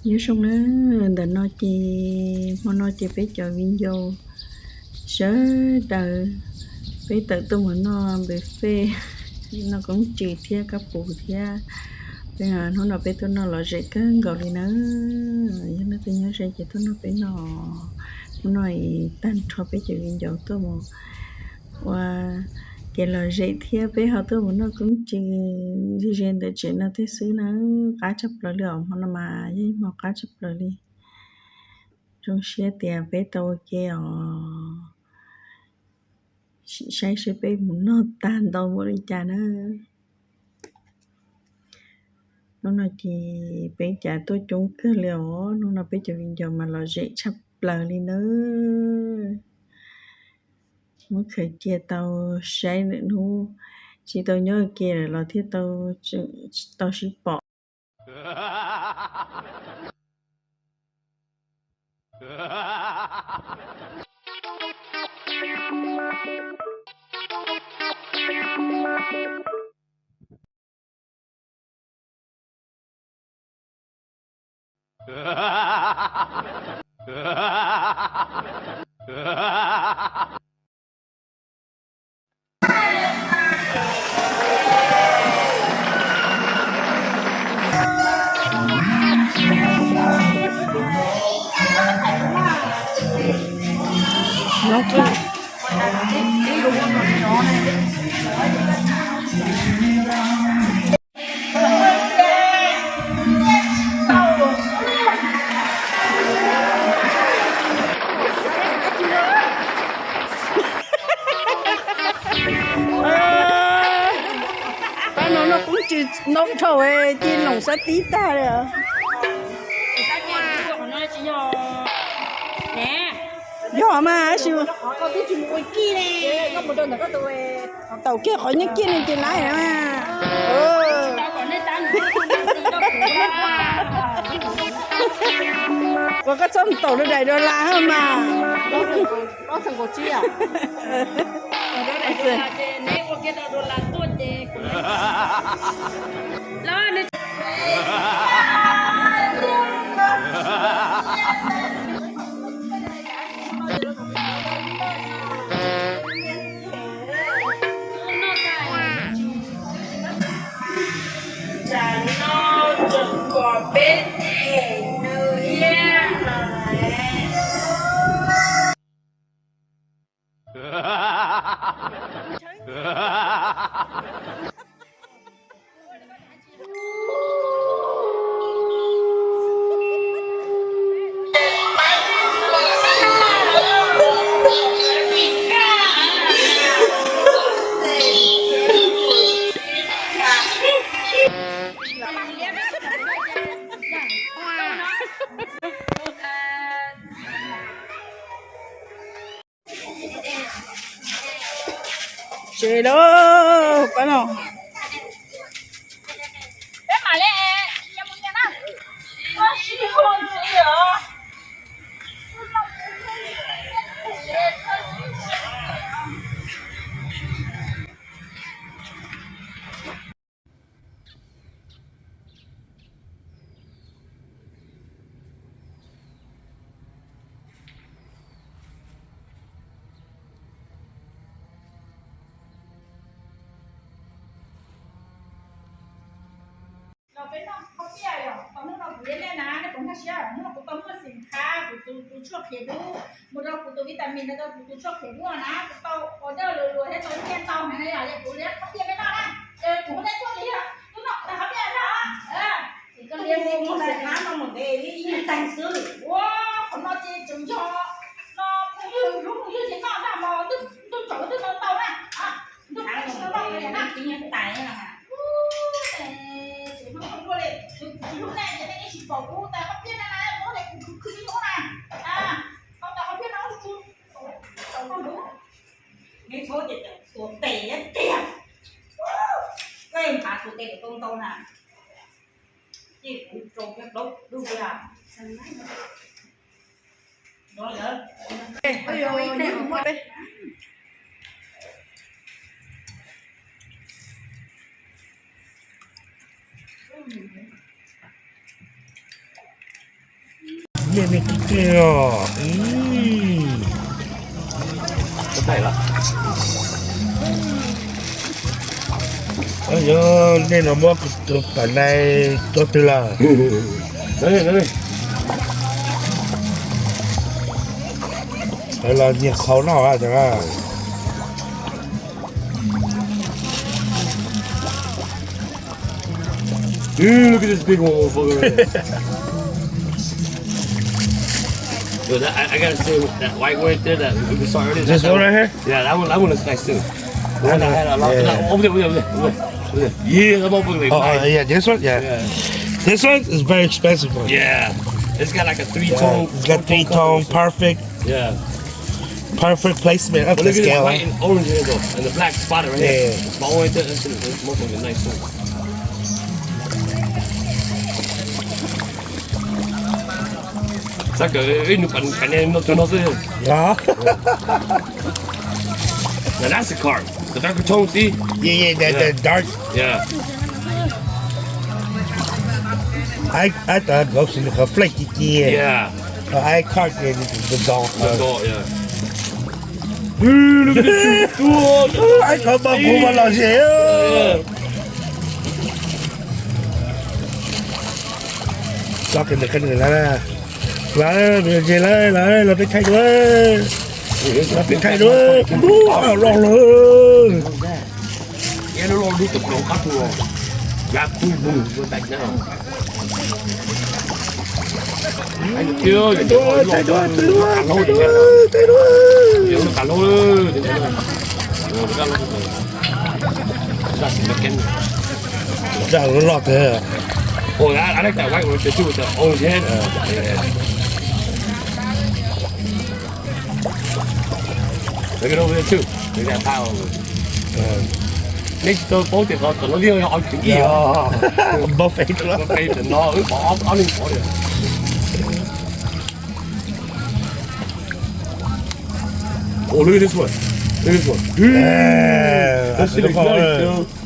Nyob zoo na, ntawm no ces hmo no ces peb cov viv ncaus sawv daws peb tawm tuaj mus noj buffet, noj koob tsws thiab kab pus thiab. Peb hnub no peb tuaj noj lom zem kawg nkaus li na. Yog nej tuaj nyob ze ces tuaj noj peb noj. Hnub no tag nrho peb cov viv ncaus tuaj mus ua kev lom zem thiab peb ho tuaj mus noj koob tsws ze ze ntawm tsev no thiab xwb na. Qab tshaj plaws li os, hmo no mas yog ib hmo qab tshaj plaws li. Zoo siab tias peb tau ua ke os. Saib seb peb mus noj tag ntau npaum li cas na. Hnub no ces peb cas tuaj coob kawg li os. Hnub no peb cov viv ncaus mas lom zem tshaj plaws li na. Muab khaws cia tau saib lwm hnub tsis tau nyob ua ke lawm los thiaj tau sib pom. Pab no noj koob tsws ntau dhau, ci loos xab tib tag li. Yog mas, tab sis taum kiag qhov nyob kiag ne ces laiv mas. Ua koj txhob taum rau daim dollar mas. Tam no tseem kom peb them nws thiab no. Tsev lawm pab no. Los peb noj qhov piaj yom, hnub no kuv thiab nej na, nej puas nkag siab, hnub no kuv tau muaj xim khab kuv tus tshuaj qhiav dub, mus rau kuv tus vitamin rau kuv tus tshuaj qhiav dub na, kuv tau order luag luag thiab tau nyiaj ntau heev na yom, kuv thiab qhov piaj peb noj na. Kuv hu nej tuaj li yom, tuaj noj qhov piaj na. Ua qhov no ces tseem yog no phooj ywg hlub phooj ywg ces noj ntag mog, ntuj tsaus twb noj tau na. Ntuj tsaus tsis tau noj li na. Tsis hlub nej ces nej yeej tsis pom kuv tais qhov piaj na, kuv khwv khwv ib hnub na. Tau tais qhov piaj no tsaus ntuj. Neb txhob ces xuas tes tiag. Koj npav xuas tes kom tau ntau na. Ces kuv rau kiag plaub dub li a. Yog nej no muab tus pam nai tua twg lawm? Los nyias qhau noj. Dude, look at this big old motherfucker right there. Yo, that, I, I gotta say, that white one right there that we saw earlier, that, that one right here? Yeah, that one, that one looks nice too. The one that had a lot, yeah, that, over there, over there, over there, over there. Yeah, that motherfucker looks nice. Oh, yeah, this one? Yeah. Yeah. This one is very expensive one. Yeah. It's got like a three tone, it's got three tone, perfect. Yeah. Perfect placement of the scale. Look at this white and orange here though, and the black spotted right here. Yeah. Small one right there, that's a, that's motherfucking nice too. Sab kawm ib nus pam nai no cov no xwb. Now that's the card. The darker tone, see? Yeah, yeah, the, the dark. Yeah. I, I thought ghost in the flake, yeah. Yeah. I card the dog. The dog, yeah. Ai, koj npaj kuv mas los ze. Tso kiag nws, qhia nws lawv na. Lawv, nws ze lawv, lawv, lawv peb khaij dua. Lawv peb khaij dua. Loj lawm. Zaj loj kawg. Oh, I, I like that white one with the, with the orange head. Look at over there too. Look at that pile over there. Nej tsis tau paub tias qhov tom no yog ob tug ib os. Npau fes rau, npau fes rau no wb pom ob, ob leeg pom li. Oh, look at this one. Look at this one. Dude, that shit looks nice, dude.